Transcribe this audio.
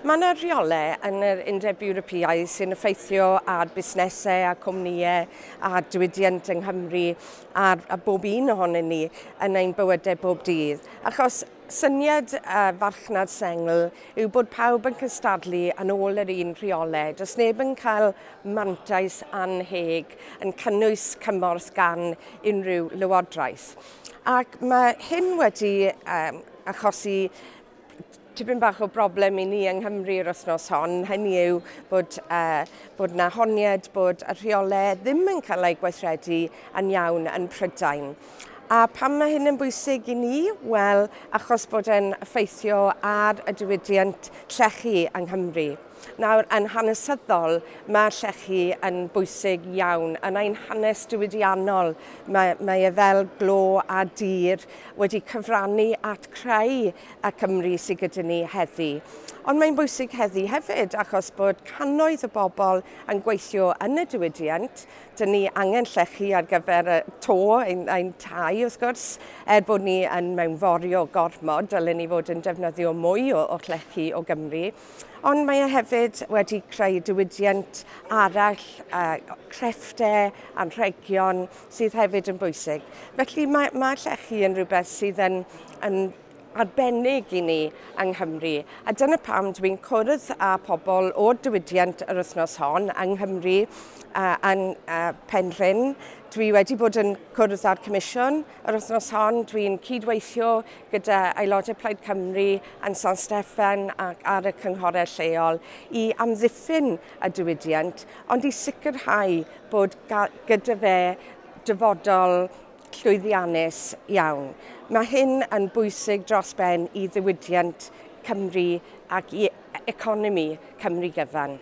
Mae yna rheolau yn yr Undeb Ewropeaidd sy'n effeithio ar busnesau a cwmnïau a diwydiant yng Nghymru a bob un ohonyn ni yn ein bywydau bob dydd. Achos syniad farchnad sengl yw bod pawb yn cystadlu yn ôl yr un rheolau. Does neb yn cael mantais anheg yn cynnwys cymorth gan unrhyw lywodraeth. Ac mae hyn wedi achosi tipyn bach o broblem i ni yng Nghymru yr wythnos hon. Hynny yw bod 'na honiad bod y rheolau ddim yn cael eu gweithredu yn iawn yn Prydain. A pam mae hyn yn bwysig i ni? Wel, achos bod e'n effeithio ar y diwydiant llechi yng Nghymru. Nawr, yn hanesyddol, mae llechi yn bwysig iawn. Yn ein hanes diwydiannol, mae e fel glo a dur wedi cyfrannu at creu y Cymru sydd gyda ni heddi. Ond mae'n bwysig heddi hefyd, achos bod cannoedd o bobl yn gweithio yn y diwydiant. Dyn ni angen llechi ar gyfer y to, ein tai wrth gwrs, er bod ni yn mewnforio gormod, dylen ni fod yn defnyddio mwy o llechi o Gymru. Ond mae e hefyd wedi creu diwydiant arall, crefftau, anrhegion, sydd hefyd yn bwysig. Felly mae llechi yn rhywbeth sydd yn arbennig i ni yng Nghymru. A dyna pam dwi'n cwrdd â pobl o'r diwydiant yr wythnos hon yng Nghymru yn Penrhyn. Dwi wedi bod yn cwrdd â'r Comisiwn yr wythnos hon. Dwi'n cydweithio gyda aelodau Plaid Cymru yn San Steffan ac ar y cynghorau lleol i amddiffyn y diwydiant, ond i sicrhau bod gyda fe dyfodol llwyddiannus iawn. Mae hyn yn bwysig dros ben i ddiwydiant Cymru ac i economi Cymru gyfan.